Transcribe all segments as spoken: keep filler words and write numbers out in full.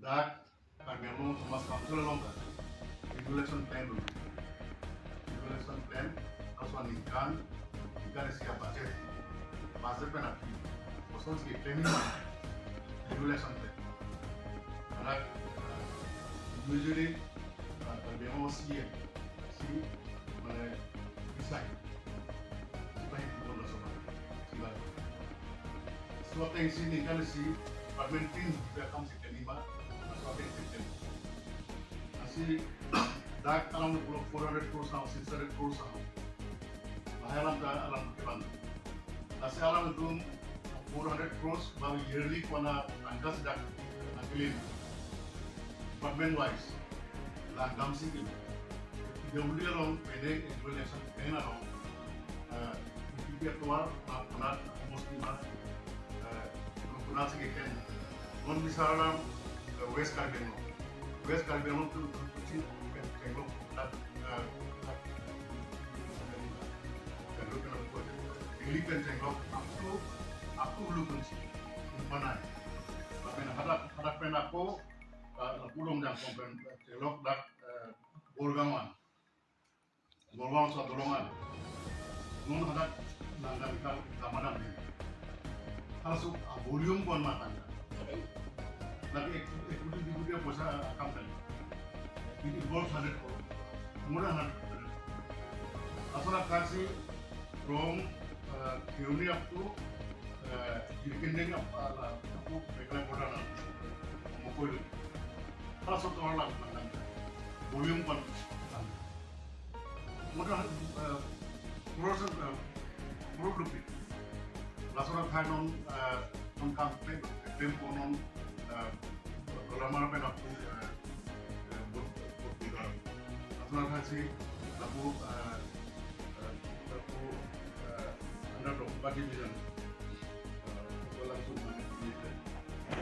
Dak Karbi Anglong Autonomous Council along ta Annual Action Plan dolo. Annual Action Plan, laso aningkan, ningkan isi a-budget. Budget pen aphi, kosonsi planning ma, Annual Action Plan. Anak, uh, usually, uh, Karbi Anglong C M, si, mane, resign. Sita hi pun laso ma, sila. So, atengsi ningkan isi, department tin, kita akan si kelima, laso atengsi kelima. Lasi dak alam pulo four hundred crores ahut, six hundred crores ahut. Lahai alam ta alam kevan. Lasi alanglitum four hundred crores ba yearly kona tangka si dak nangkelin. Department wise. Langdamsi kelin. P W D along pending Annual Action Plan along. Eh, P P P atovar, na, na, mostly ma, eh, na, na, sige ken. Non bisa alam, eh, West Karbi Anglong. West Karbi Anglong tu, tu, tu, si, ken, ken lo, na, eh, na, ken lo, ken lo, ken lo, pen ken lo, up to, up to Hulukunchi. Mana? Tapi na hadak, hadak pen ako, eh, na pulong jang kong pen, eh, ken lo, dak, eh, Borgaon. Borgaon so dolongan. Non hadak nangdam ikal damadam din. Halaso a-volume kon matang. Lagi ek, ek kodi di kodi poisa akam kali. It involves hundred crore. More than hundred crore. Asal aksi from, uh, Kheoni up to, uh, Jirikindeng up, uh, up to Meghalaya border na. Mukul. Halaso tovar lang nangdam. Volume kon. Modal, eh, crores, eh, crore rupees. Laso athai non, eh, non kam pe, pe po non, eh, dollar mara pen ako, eh, eh, bot, bot tiga. Laso athai si, ako, eh, eh, ako, eh, under the Bupati Vision. Eh, ako langsung manage, eh,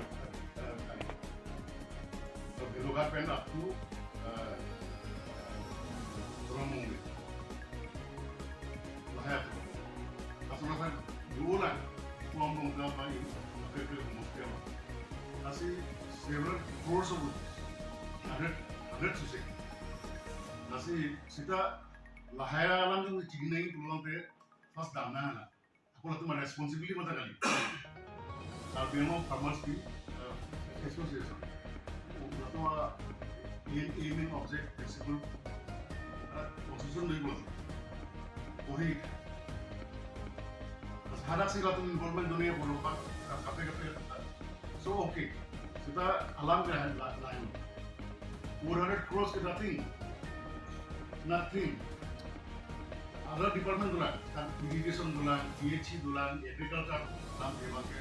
eh, eh, So, Dibrugarh pen up to, uh, Rongmongri. Lahai up to. Laso laso dua lang, Kuambong ka pa in, April Mosque ma. Lasi several crores of rupees. Hundred, hundred susek. Lasi sita lahai alam jong chingning pulang te first dam na na. Ako latum responsibility mata kali. Karbi Anglong Farmers Tea, uh, Association. Latum a-, aim, aim and object, principle, uh, constitution doi pulo. Kohi. Bas hadak si latum involvement done pulo pa, ka-, kape, kape, kape. So, okay. Sita alam ke la-, lain. Four hundred crores ke nothing. Nothing. Other department dolang, kan irrigation dolang, B H E dolang, agriculture, lam ke bangke,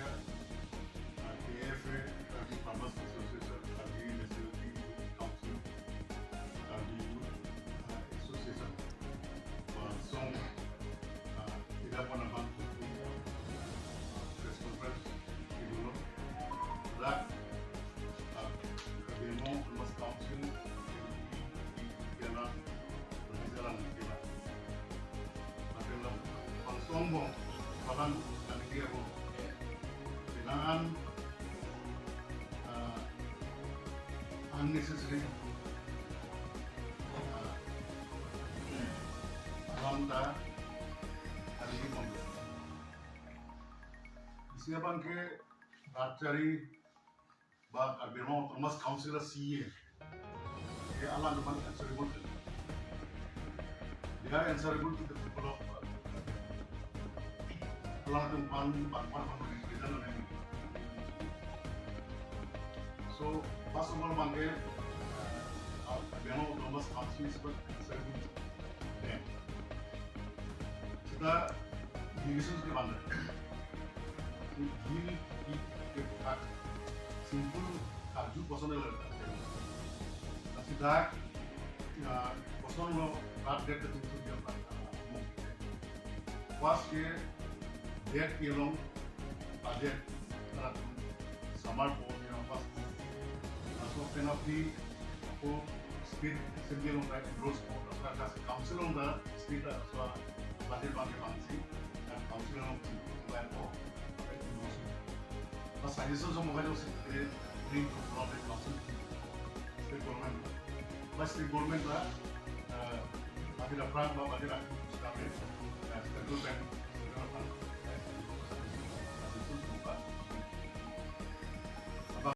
uh, K F A, Karbi Farmers Association, Karbi National Tea Council, Karbi Youth, uh, Association. Ba song, ah, tidak pernah bantu, ah, press conference di dulu. Dak, ah, Karbi Anglong Autonomous Council, kena, lebih jalan kena. Tapi dalam pangsombong, padan kami dia bo. Dengan, ah, unnecessary, ah, alam ta, hari ini pun. Isi abangke Rajchari ba Karbi Anglong Autonomous Council a C E A. Ke alanglitum answerable to. They are answerable to the people of, uh, alanglitum pan, pan, pan, pan, represent on any. So, first of all, bangke, uh, Karbi Anglong Autonomous Council is what answerable to them. Sita irrigation ke bangke. Bill, bill, bill, simple karju koson lo. Sita, ah, koson lo rat det itu dia. First ke det ke along budget, rat summer po ya first. Laso penalty ako state assembly along endorse po, laso council along state, laso budget bangke bangsi, dan council along lain po. Pas suggestion semua kajo state, ini untuk program council First government ba, eh, bagi aphrang ba, bagi